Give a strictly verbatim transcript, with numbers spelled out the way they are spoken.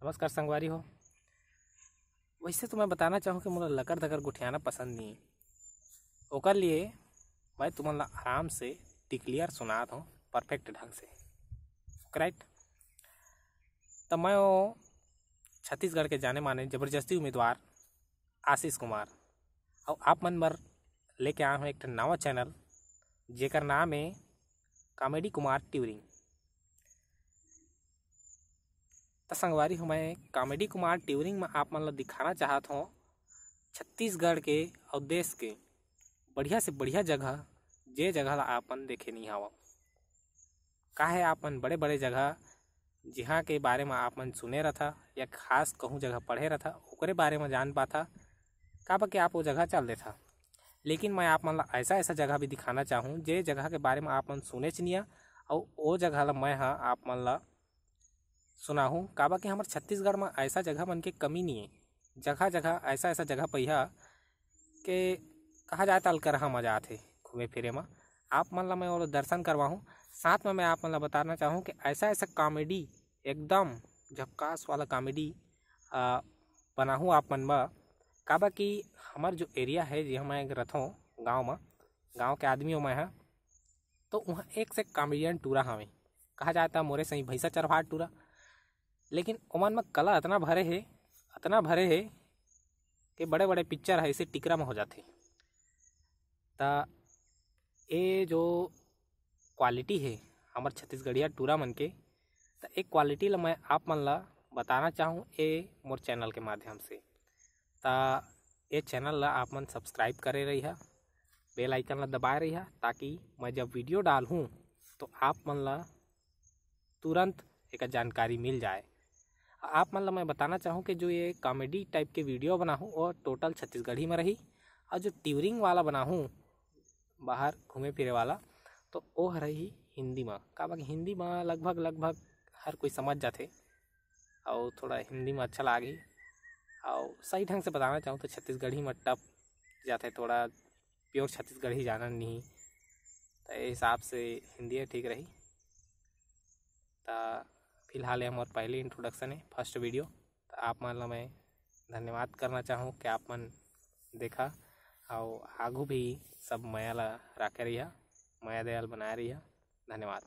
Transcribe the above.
नमस्कार संगवारी हो। वैसे तो मैं बताना चाहूँ कि मोला लकर धकर गोठियाना पसंद नहीं है, ओकर लिए मैं तुमन ला आराम से टिकलियर सुनात हूँ परफेक्ट ढंग से। करेक्ट। तो मैं वो छत्तीसगढ़ के जाने माने जबरदस्ती उम्मीदवार आशीष कुमार, और आप मन बर लेके आए हूँ एक ठन नवा चैनल, जेकर नाम है कॉमेडी कुमार ट्यूरिंग। त संगवारी हो, मैं कॉमेडी कुमार ट्यूरिंग में आप मन ला दिखाना चाहत हूँ छत्तीसगढ़ के और देश के बढ़िया से बढ़िया जगह, जे जगह ला आप मन देखे नहीं हवा। काहे आप मन बड़े बड़े जगह, जिहाँ के बारे में आप मन सुने रथा या खास कहूँ जगह पढ़े रथा, ओकरे बारे में जान पाथा, काबर कि आप वो जगह चल देथा। लेकिन मैं आप मन ला ऐसा ऐसा जगह भी दिखाना चाहूँ, जे जगह के बारे में आप मन सुनेच निया, और वो जगह ला मैं ह आप मन ला सुनाहूँ, काबर कि हमर छत्तीसगढ़ में ऐसा जगह मन के कमी नहीं है। जगह जगह ऐसा ऐसा जगह पहिया के कहा जाए त अलकरहा मजा आथे घूमे फिरे में। आप मन ला मैं वो दर्शन करवाहूँ। साथ में मैं आप मन ला बताना चाहूँ कि ऐसा ऐसा कॉमेडी, एकदम झक्कास वाला कॉमेडी बनाहूँ आप मन बर, काबर कि हमर जो एरिया है, जे मैं रथों गाँव में, गाँव के आदमी हूँ मैं ह, तो वहाँ एक से कॉमेडियन टूरा हवे, कहा जाता मोरे सही भैंसा चरवाहा टूरा। लेकिन ओमन में कला अतना भरे हे, अतना भरे हे कि बड़े बड़े पिक्चर है इसे टिकरा में हो जाथे। त ए जो क्वालिटी है हमर छत्तीसगढ़िया टूरा मन के, त ए क्वालिटी ला मैं आप मन ला बताना चाहूँ ए मोर चैनल के माध्यम से। त ए चैनल ला आप मन सब्सक्राइब करे रहिहा, बेल आइकन ला दबाए रहिहा, ताकि मैं जब वीडियो डालहूँ तो आप मन ला तुरंत एकर जानकारी मिल जाए। आप मन ला मैं बताना चाहूँ कि जो ये कॉमेडी टाइप के वीडियो बनाहूँ, वो टोटल छत्तीसगढ़ी में रही, और जो टूरिंग वाला बनाहूँ, बाहर घूमे फिरे वाला, तो वो रही हिंदी में। काबर कि हिंदी में लगभग लगभग हर कोई समझ जाथे, और थोड़ा हिंदी में अच्छा लागी। और सही ढंग से बताना चाहूँ तो छत्तीसगढ़ी में टप जाथे, थोड़ा प्योर छत्तीसगढ़ी जानन नहीं, तो ये हिसाब से हिंदी ठीक रही। त फिलहाल ये हमर पहली इंट्रोडक्शन है, फर्स्ट वीडियो। तो आप मन ला मैं धन्यवाद करना चाहूँ कि आप मन देखा, और आगू भी सब मया ला राखे रहिहा, मया दयाल बनाए रहिहा। धन्यवाद।